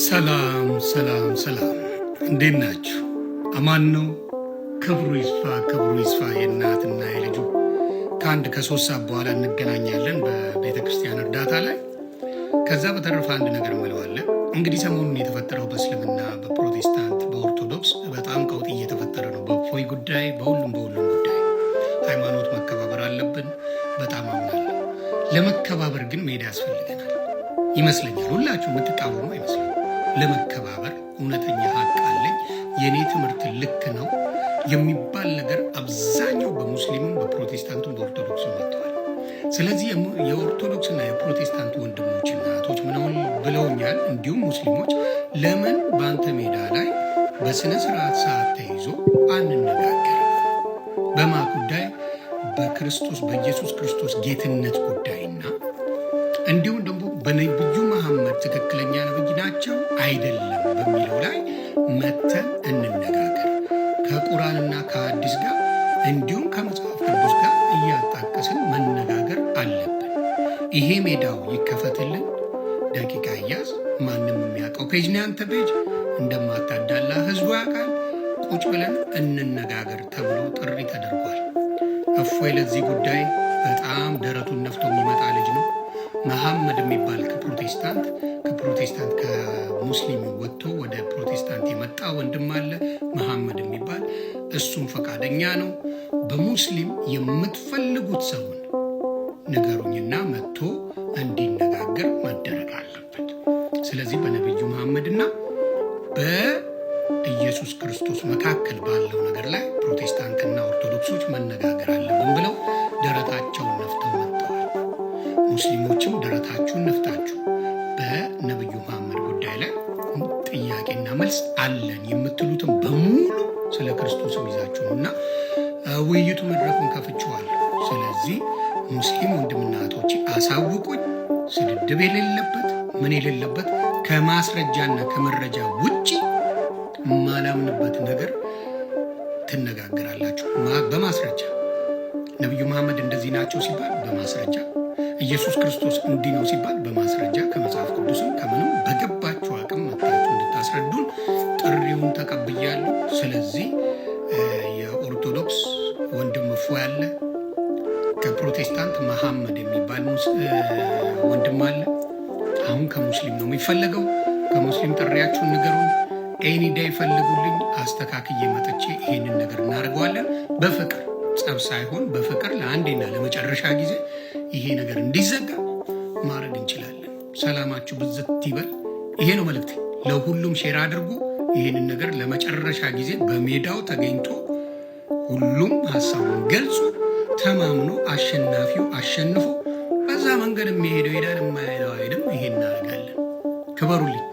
ሰላም ሰላም ሰላም፣ እንዴት ናችሁ? አማን ነው። ክብሩ ይስፋ፣ ክብሩ ይስፋ የእናትና የልጁ። ከ1 ከ3 ሰዓት በኋላ እንገናኛለን በቤተ ክርስቲያን እርዳታ ላይ። ከዛ በተረፈ አንድ ነገር እምለዋለን። እንግዲህ ሰሞኑን የተፈጠረው በእስልምና፣ በፕሮቴስታንት፣ በኦርቶዶክስ በጣም ቀውጥ እየተፈጠረ ነው። በእፎይ ጉዳይ፣ በሁሉም በሁሉም ጉዳይ ሃይማኖት መከባበር አለብን። በጣም አምናለሁ። ለመከባበር ግን ሜዳ ያስፈልገናል ይመስለኛል። ሁላችሁ የምትቃወሙ አይመስለኝም። ለመከባበር እውነተኛ ሀቅ አለኝ፣ የእኔ ትምህርት ልክ ነው የሚባል ነገር አብዛኛው በሙስሊሙም በፕሮቴስታንቱም በኦርቶዶክስም መጥተዋል። ስለዚህ የኦርቶዶክስና የፕሮቴስታንት ወንድሞችና እህቶች ምነውን ብለውኛል። እንዲሁም ሙስሊሞች ለምን በአንተ ሜዳ ላይ በስነ ስርዓት ሰዓት ተይዞ አንነጋገርም? በማ ጉዳይ? በክርስቶስ በኢየሱስ ክርስቶስ ጌትነት ጉዳይና እንዲሁም ደግሞ በነብዩ መሐመድ ትክክለኛ ነብይ ናቸው አይደለም በሚለው ላይ መተን እንነጋገር። ከቁርአንና ከሐዲስ ጋር እንዲሁም ከመጽሐፍ ቅዱስ ጋር እያጣቀስን መነጋገር አለብን። ይሄ ሜዳው ይከፈትልን። ደቂቃ እያዝ ማንም የሚያውቀው page ነው ያንተ page። እንደማታዳላ ህዝቡ ያውቃል። ቁጭ ብለን እንነጋገር ተብሎ ጥሪ ተደርጓል። እፎይ ለዚህ ጉዳይ በጣም ደረቱን ነፍቶ የሚመጣ ልጅ ነው። መሐመድ የሚባል ከፕሮቴስታንት ከሙስሊም ወጥቶ ወደ ፕሮቴስታንት የመጣ ወንድም አለ መሐመድ የሚባል፣ እሱም ፈቃደኛ ነው። በሙስሊም የምትፈልጉት ሰውን ንገሩኝና መጥቶ እንዲነጋገር መደረግ አለበት። ስለዚህ በነቢዩ መሐመድና በኢየሱስ ክርስቶስ መካከል ባለው ነገር ላይ ፕሮቴስታንትና ኦርቶዶክሶች መነጋገር አለብን ብለው ደረታቸውን ነፍተው መጥተዋል። ሙስሊሞችም ደረታችሁን ነፍታችሁ በነቢዩ መሐመድ ጉዳይ ላይ ጥያቄና መልስ አለን የምትሉትም በሙሉ ስለ ክርስቶስም ይዛችሁ ነው እና ውይይቱ መድረኩን ከፍቼዋለሁ። ስለዚህ ሙስሊም ወንድምና እህቶቼ አሳውቁኝ። ስድድብ የሌለበት፣ ምን የሌለበት፣ ከማስረጃና ከመረጃ ውጪ የማላምንበት ነገር ትነጋገራላችሁ። በማስረጃ ነቢዩ መሐመድ እንደዚህ ናቸው ሲባል በማስረጃ፣ ኢየሱስ ክርስቶስ እንዲህ ነው ሲባል በማስረጃ፣ ከመጽሐፍ ቅዱስም ከምንም በገባችሁ አቅም መታችሁ እንድታስረዱን ጥሪውን ተቀብያለሁ። ስለዚህ የኦርቶዶክስ ወንድም እፎ ያለ፣ ከፕሮቴስታንት መሐመድ የሚባል ወንድም አለ። አሁን ከሙስሊም ነው የሚፈለገው። ከሙስሊም ጥሪያችሁን ንገሩን። Any day ፈልጉልኝ፣ አስተካክዬ መጥቼ ይሄንን ነገር እናደርገዋለን። በፍቅር፣ ጸብ ሳይሆን በፍቅር ለአንዴና ለመጨረሻ ጊዜ ይሄ ነገር እንዲዘጋ ማድረግ እንችላለን። ሰላማችሁ ብዝት ይበል። ይሄ ነው መልእክቴ። ለሁሉም share አድርጉ። ይህንን ነገር ለመጨረሻ ጊዜ በሜዳው ተገኝቶ ሁሉም ሀሳቡን ገልጾ ተማምኖ አሸናፊው አሸንፎ በዛ መንገድ የሚሄደው ይሄዳል፣ የማይሄደው አይሄድም። ይሄ እናደርጋለን። ክበሩልኝ።